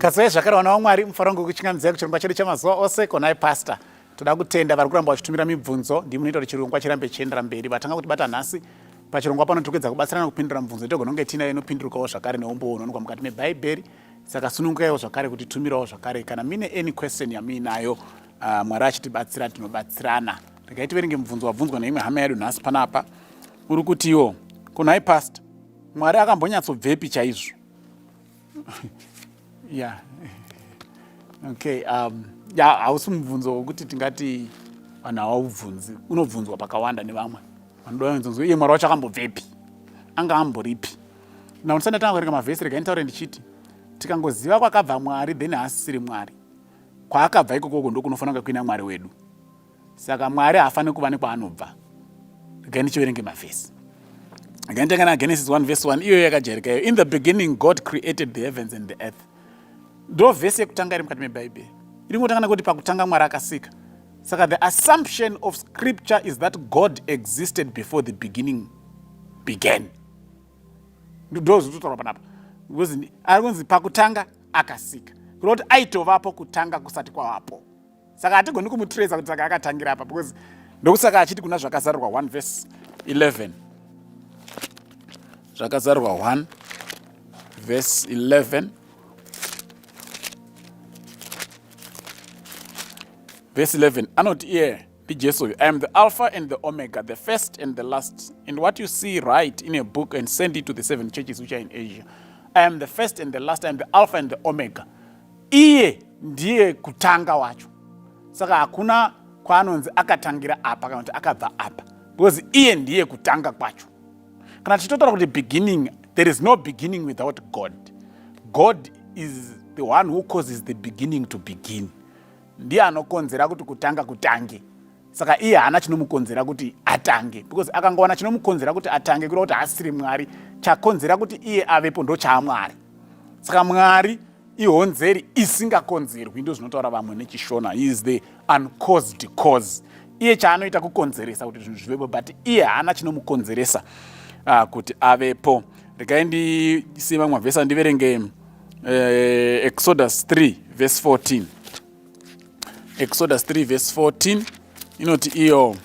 Kazai zvakare vana vaMwari, mufaro wangu kuchingamidzai kuchirongwa chedu chamazuva ose konai pastor. Toda kutenda vari kuramba vachitumira mibvunzo, ndimi munoita kuti chirongwa chirambe chichiendera mberi. Vatanga kutibata nhasi pachirongwa pano tiri kuedza kubatsirana kupindura mibvunzo yatogona kunge tiinayo inopindurukawo zvakare neumbowo hunowanikwa mukati mebhaibheri. Saka sunungukaiwo zvakare kuti tumirawo zvakare kana mine any question yamuinayo. Mwari achitibatsira tinobatsirana. Regai tiverenge mubvunzo wabvunzwa neimwe hama yedu nhasi panapa. Uri kutiwo kunhai pastor, Mwari akambonyatsobvepi chaizvo? Yeah, okay, ya, hausi mubvunzo wekuti tingati vanhu havaubvunzi, unobvunzwa pakawanda nevamwe vanoda vanzonzwa iye Mwari wacho akambobvepi, anga amboripi. Now ndisati ndatanga kuverenga mavhesi, regai nditaure ndichiti tikangoziva kwakabva Mwari then haasisiri Mwari. Kwaakabva ikokoko ndokunofanira kunge kuina Mwari wedu. Saka Mwari haafaniri kuva nekwaanobva. Regai ndichiverenge mavhesi. Regai nditanga naGenesis 1 verse 1, iyoyo yakajairika iyo. In the beginning God created the heavens and the earth. Ndo vhesi yekutanga iri mukati meBhaibheri. Iri kungotanga nekuti pakutanga Mwari akasika. Saka the assumption of scripture is that God existed before the beginning began. Ndo zvinotaurwa panapa. Because ari kunzi pakutanga akasika. Kureva kuti aitovapo kutanga kusati kwavapo. Saka hatigoni kumutracer kuti saka akatangira apa, because ndokusaka achiti kuna Zvakazarurwa 1 verse 11. Zvakazarurwa 1 verse 11. Verse 11 anoti iye ndiJesu uyu, I am the Alpha and the Omega, the first and the last. And what you see, write in a book and send it to the seven churches which are in Asia. I am the first and the last, I am the Alpha and the Omega. Iye ndiye kutanga wacho. Saka hakuna kwaanonzi akatangira apa kana kuti akabva apa, because iye ndiye kutanga kwacho. Kana tichitotaura kuti beginning, there is no beginning without God. God is the one who causes the beginning to begin. Ndiye anokonzera kuti kutanga kutange. Saka iye haana chinomukonzera kuti atange, because akangowana chinomukonzera kuti atange, kureva kuti haasiri Mwari. Chakonzera kuti iye avepo ndochaamwari. Saka Mwari ihonzeri isingakonzerwi, ndo zvinotaura vamwe nechiShona. He is the uncaused cause. Iye chaanoita kukonzeresa kuti zvinhu zvivepo, but iye haana chinomukonzeresa kuti avepo. Regai ndisiye mamwe mavhesi andiverenge. Exodus 3 verse 14. Exodus 3 verse 14 inoti iyo,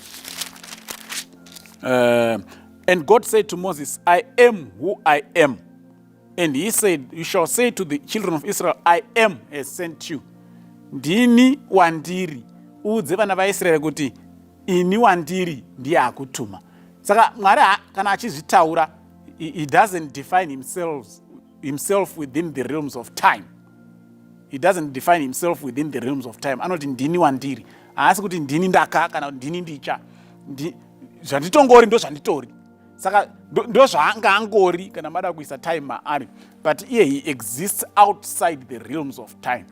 and God said to Moses, I am who I am. And he said, you shall say to the children of Israel, I am has sent you. Ndini wandiri. Uudze vana vaIsraeri kuti ini wandiri ndiye akutuma. Saka Mwari kana achizvitaura, he doesn't define himself within the realms of time. He doesn't define himself within the realms of time. Anoti ndini wandiri. Haasi kuti ndini ndaka kana ndini ndicha. Zvanditongori ndo zvanditori. Saka ndo zvaanga angori kana mada kuisa time maari, but iye he exists outside the realms of time.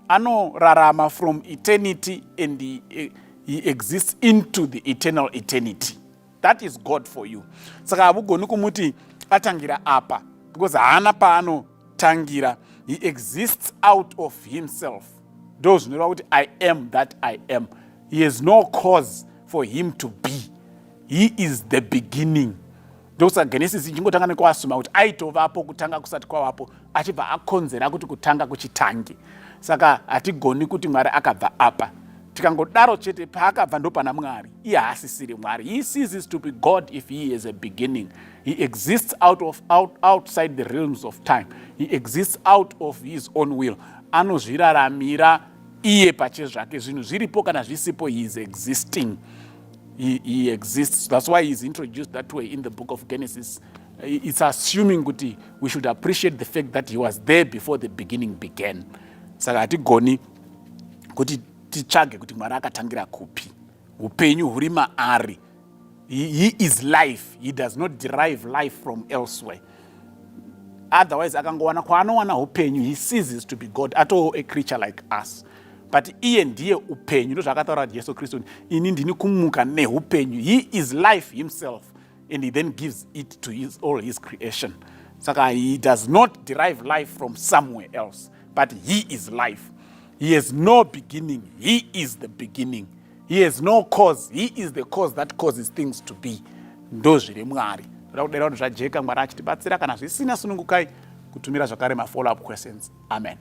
Anorarama from eternity and he exists into the eternal eternity. That is God for you. Saka havugoni kumuti atangira apa, because haana paanotangira. He exists out of himself. Ndo zvinoreva kuti I am that I am. He has no cause for him to be. He is the beginning. Ndokusaka Genesis ichingotanga nekuasuma kuti aitovapo kutanga kusati kwavapo, achibva akonzera kuti kutanga kuchitange. Saka hatigoni kuti Mwari akabva apa. Tikangodaro chete, paakabva ndopana Mwari. Iye haasisiri Mwari. He ceases to be God if he is a beginning. He exists outside the realms of time. He exists out of his own will. Anozviraramira iye pachezvake. Zvinhu zviripo kana zvisipo, he is existing. He exists. That's why he is introduced that way in the book of Genesis. It's assuming kuti we should appreciate the fact that he was there before the beginning began. Saka hatigoni kuti titsvage kuti Mwari akatangira kupi. Upenyu huri maari. He is life. He does not derive life from elsewhere. Otherwise akangowana kwaanowana upenyu, he ceases to be God. Atoo a creature like us. But iye ndiye upenyu. Ndozvaakataura Jesu Kristu, ini ndini kumuka neupenyu. He is life himself, and he then gives it to all his creation. Saka he does not derive life from somewhere else, but he is life. He has no beginning. He is the beginning. He has no cause. He is the cause that causes things to be. Ndo zviri Mwari. Ndoda kudera kuti zvajeka, Mwari achitibatsira. Kana zvisina, sunungukai kutumira zvakare ma follow up questions. Amen.